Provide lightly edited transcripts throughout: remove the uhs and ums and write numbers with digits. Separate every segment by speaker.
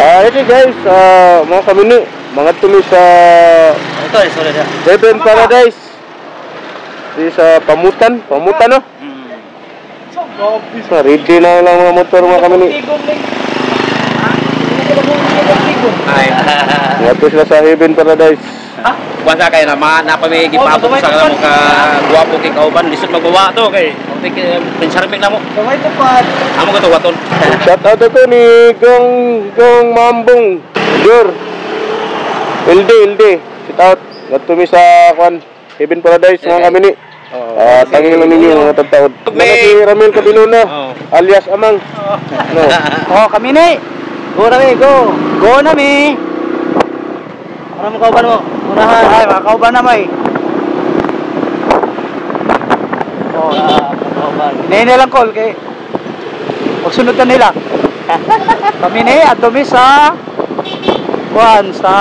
Speaker 1: Okay guys, mga kami ni, mga tumi sa Heaven Paradise. Di sa Pamutan, Pamutan no? So, ready na lang mga motor mga kami ni. Mga sila sa Heaven Paradise.
Speaker 2: Wasa kayo na napamay gipabot sa kanamo ka guwapo kay kauban lisod magbawa to kay pensarmik na mo.
Speaker 3: Kamay to pa.
Speaker 2: Amo ka to waton.
Speaker 1: Shout out ako ni Gong Gong Mambong Jur. LD LD. Shout out. Ngadto mi sa kwan Heaven Paradise mga kami ni. Tangin lang ninyo mga tagtaod. Si Ramil Cabiluna alias Amang. No.
Speaker 3: Oh, kami ni. Go na mi, go. Go na mi. Para mo kauban mo. Unahan. Ay, mga kauban na may. Oh, kauban. Hinay lang call kay pagsunod na nila. Kami ni adto mi sa kuan sa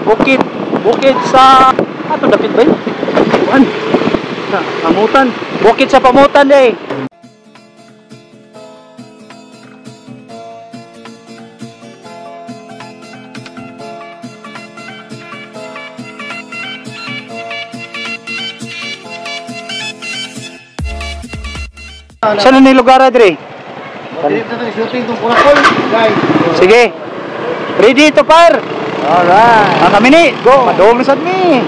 Speaker 3: bukid. Bukid sa ato dapit ba yun? Kuan. Sa Pamutan. Bukid sa Pamutan eh. Saan na lugar, Adre? Sige. Ready to fire. Alright. Kami ni. Go. Padong na sad mi.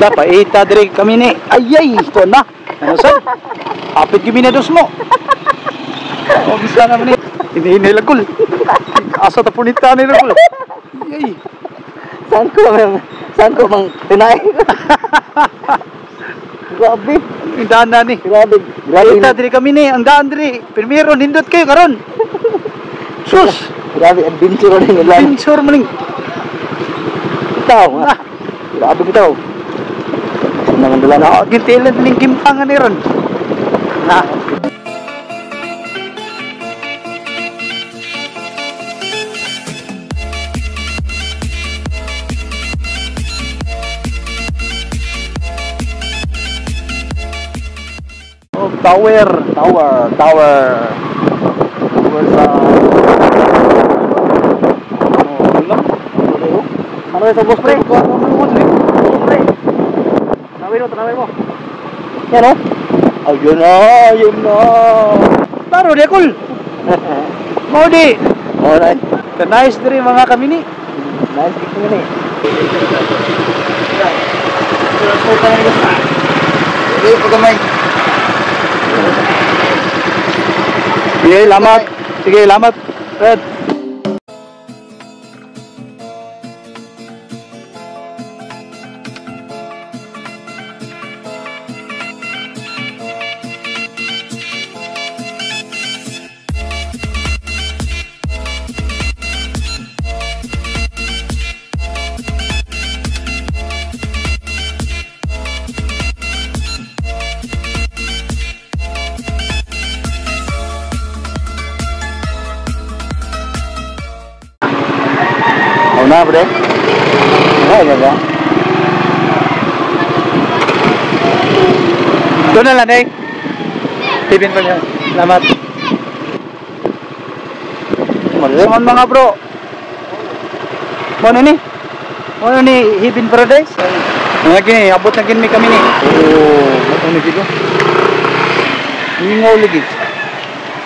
Speaker 3: Dapat ita diri kami ni. Ay ay, ito na. Ano sa? Apit gyud dos mo. O bisa naman ni. Hinay lagul. Asa ta punita ni lagul. Ay.
Speaker 4: Saan ko mang tinay? Grabe.
Speaker 3: Ang daan na ni.
Speaker 4: Grabe. Grabe.
Speaker 3: Ita diri kami ni, ang daan diri. Primero nindot kayo karon. Sus.
Speaker 4: Grabe adventure ni lang.
Speaker 3: Adventure man ning.
Speaker 4: Ikaw. Grabe bitaw. Naman dala
Speaker 3: na gintilan ning gimpangan ni ron. Na. Oh, tower, tower, tower. Tower sa oh,
Speaker 4: ano sa boss pre?
Speaker 3: Pre.
Speaker 4: Tanawin mo. Yan o. Ayun na, ayun na.
Speaker 3: Klaro, di akol. Mau di.
Speaker 4: Alright.
Speaker 3: Nice diri mga kami ni.
Speaker 4: Nice kami ni.
Speaker 3: Sige, lamat. Sige, lamat. Red.
Speaker 4: Na, bre. Ay, ba?
Speaker 3: Doon na lang, eh. Tipin pa niya. Salamat. Saan mga bro? Ano ni? Ano ni Heaven Paradise? Mga gini, abot na gini kami ni. Oh, ano gini? Mingaw lagi.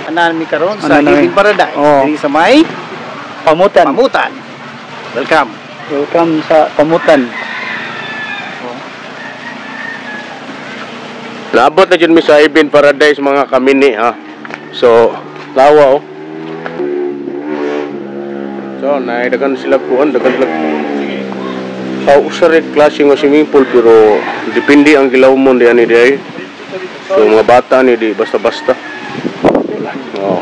Speaker 5: Anan mi karon sa Heaven Paradise.
Speaker 3: Oh.
Speaker 5: Diri sa may
Speaker 3: Pamutan.
Speaker 4: Pamutan. Welcome.
Speaker 3: Welcome sa Pamutan.
Speaker 1: Naabot na dyan mi sa Heaven Paradise mga kamini ha. So, lawa oh. So, naidagan sila kuan, dagan sila. Sa usa ra klase nga swimming pool pero depende ang gilaw mo diyan ni diay. So mga bata ni di basta-basta. Oh.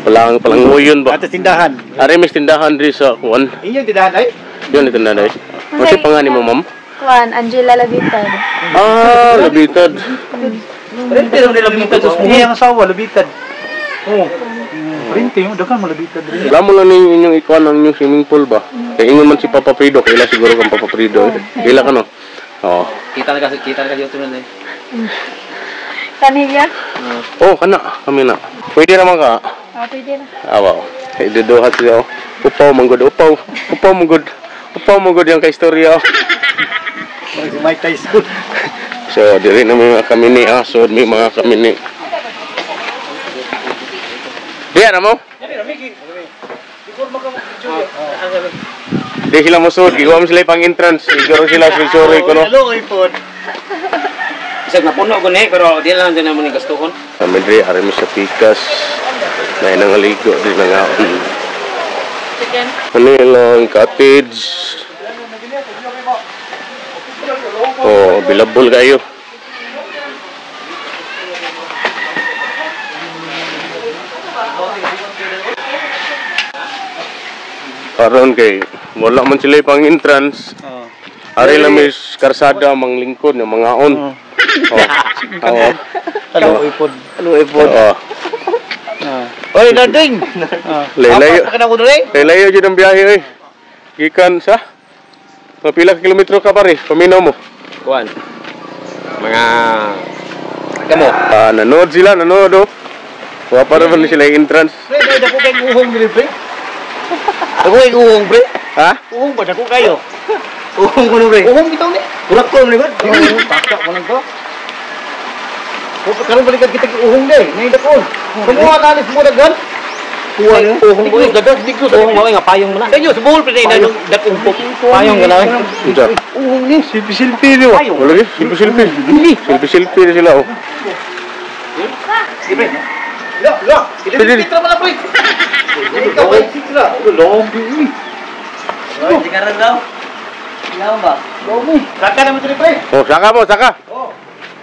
Speaker 1: Palang palangoyon ba?
Speaker 4: Ato tindahan.
Speaker 1: Ari mis tindahan diri sa kuan.
Speaker 4: Inyong tindahan ay?
Speaker 1: Yun tindahan ay. Kasi pangani mo ma'am?
Speaker 5: Kuan, Angela Labitan.
Speaker 1: Ah, labitad.
Speaker 2: Rente naman nila minta sa
Speaker 3: Hindi ang asawa, labitad. Oo. Rente yung dagan mo labitad rin.
Speaker 1: Wala mo lang ninyo inyong ikuan ang inyong swimming pool ba? Kaya ingon man si Papa Prido, kaila siguro kang Papa Prido. Eh. Kaila ka no? Oo.
Speaker 2: Kita na kasi, kita na kasi YouTube na eh.
Speaker 5: Kaniya?
Speaker 1: Oh, kana kami na. Pwede naman ka.
Speaker 5: Ah, pwede na.
Speaker 1: Awa. Iduduhat siya. Oh. Upaw manggod, upaw. Upaw manggod. Upaw manggod yung kaistorya. Oh.
Speaker 4: Si Mike Tyson.
Speaker 1: So, diri na may mga kamini ah. So, may mga kamini. Diyan na mo? Di sila mosud, gigawa mo sila pang entrance. Siguro sila sorry ko no.
Speaker 4: Hello, iPhone.
Speaker 2: Isag napuno ko ni pero di lang din naman ni gastuhon.
Speaker 1: Kami diri ari mi sa pikas. Na nangaligo di na nga.
Speaker 5: Chicken.
Speaker 1: Ano lang cottage. Oh, bilabol kayo. Karon kay wala man sila pang entrance.
Speaker 3: Oo.
Speaker 1: Ari lang mis karsada manglingkod ng mga on. Oh. Oo.
Speaker 3: Hello, iPod.
Speaker 4: Hello, iPhone.
Speaker 1: Oo.
Speaker 3: Ah.
Speaker 4: Oy, Narding!
Speaker 3: Ah.
Speaker 1: Laylayo.
Speaker 4: Apa ka na ko dali?
Speaker 1: Laylayo jud ang biyahe oy. Gikan sa mga pila ka kilometro ka pare, paminaw mo.
Speaker 2: Kuan. Mga kamo.
Speaker 1: Ah, nanood sila, nanood oh. Wa pa naman sila yung entrance.
Speaker 4: Pre, dahil dako kayong uhong dili, pre. Dako kayong uhong, pre.
Speaker 1: Ha?
Speaker 4: Uhong ba? Dako kayo. Uhong ko no, pre. Uhong bitaw ni. Kurak ko ni ba? Taka mo lang to. Karon balikan kita kay uhong day. Nay dako. Kumuha ka alis mo daghan.
Speaker 2: Kuan. Uhong boy.
Speaker 4: Dagan diglo.
Speaker 2: Uhong mo nga payong mo na.
Speaker 4: Kanyo sa buhol pre na nung dakong pok.
Speaker 2: Payong ganaw.
Speaker 1: Unsa?
Speaker 4: Uhong ni.
Speaker 1: Silpi-silpi di ba? Wala gi, silpi-silpi. Silpi-silpi na sila oh.
Speaker 4: Di pre. La, la.
Speaker 1: Pwede.
Speaker 4: Ito naman pre. Ikaw ay six ra.
Speaker 3: Lombi ni.
Speaker 4: Oy, di karon daw. Ilaw ba? Lomi. Saka naman diri pre.
Speaker 1: Oh, saka mo, saka.
Speaker 4: Oh.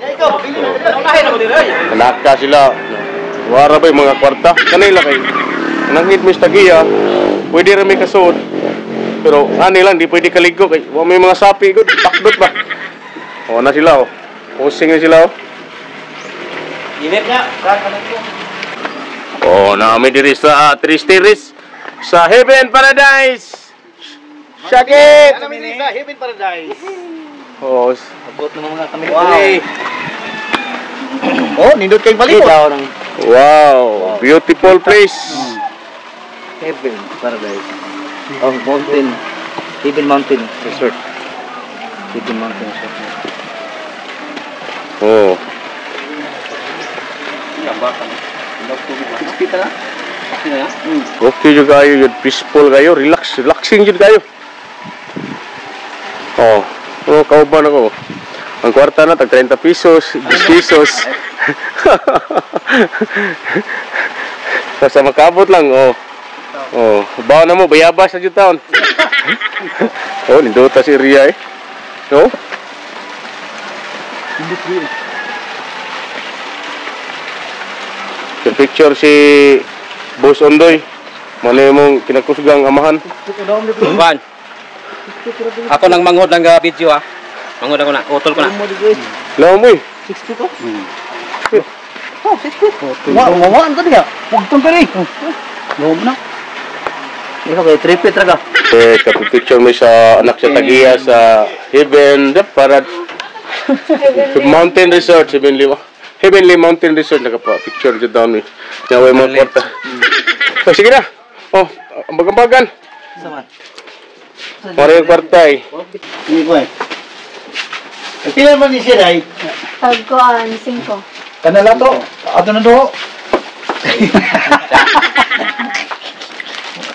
Speaker 4: Ya ikaw, pili na diri. Unahin na mo diri.
Speaker 1: Naka sila. Wara ba yung mga kwarta? Kanila kay nangit mis tagiya, pwede ra may kasuod. Pero ani lang di pwede kaligo kay wa may mga sapi gud, takdot ba. Oh na sila oh. Posing na sila oh.
Speaker 2: Init na.
Speaker 1: Oh, naami diri sa Tres Tiris sa Heaven Paradise. Shakit!
Speaker 4: Ano mi sa Heaven Paradise.
Speaker 1: Oh,
Speaker 4: Abot na mga kami diri. Oh, nindot kay palibot.
Speaker 1: wow, beautiful place.
Speaker 4: Heaven Paradise. Oh, mountain. Heaven Mountain Resort. Heaven Mountain Resort.
Speaker 1: Oh.
Speaker 4: 6 feet na.
Speaker 1: Okay jud kayo, jud peaceful kayo, relax, relaxing jud kayo. Oh, oh kauban ako. Ang kwarta na tag 30 pesos, 10 pesos. Basta makabot lang, oh. Oh, bawa na mo, bayabas na jud taon. Oh, nindota si area eh. No? Yung picture si Boss Ondoy. Mano yung kinakusgang amahan.
Speaker 2: Kuan. Ako nang manghod ng video ah. Manghod ako na, utol ko na.
Speaker 1: Lawa mo eh.
Speaker 4: 60 to? Oh, 60. Wa, wa, wa, niya.
Speaker 3: Huwag tong kani. Lombi na.
Speaker 4: Ikaw kay 3 feet ra ka.
Speaker 1: Eh, kapipicture mo sa anak sa Tagiya sa Heaven, the Parad Mountain Resort, Heavenly, Heavenly Mountain Resort, nakapa-picture dyan down eh. Kaya mga kwarta. So, sige na. Oh, ambagan-bagan.
Speaker 4: Sama.
Speaker 1: Para yung kwarta eh.
Speaker 4: Hindi ko eh. Pila man ni siya dai?
Speaker 5: Tagkuan, 5.
Speaker 3: Kanala to. Ato na do.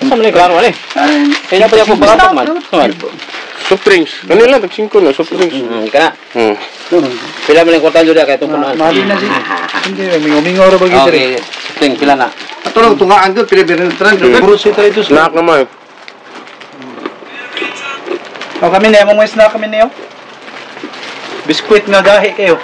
Speaker 2: Sa man klaro ani. Kaya pa ako pangapak man. Sama.
Speaker 1: Soft drinks. Kanila tag 5 na soft drinks.
Speaker 2: Kana. Pila man ang kwarta jud kay itong punuan.
Speaker 3: Mali na si. Hindi, mingo-mingo ra ba gid diri.
Speaker 2: Okay, soft drink pila na.
Speaker 4: Ato lang tungaan gyud pila birin tran.
Speaker 3: Puro si try to.
Speaker 1: Snack naman eh.
Speaker 3: O kami na, mong snack kami niyo. Biskuit nga gahi kayo.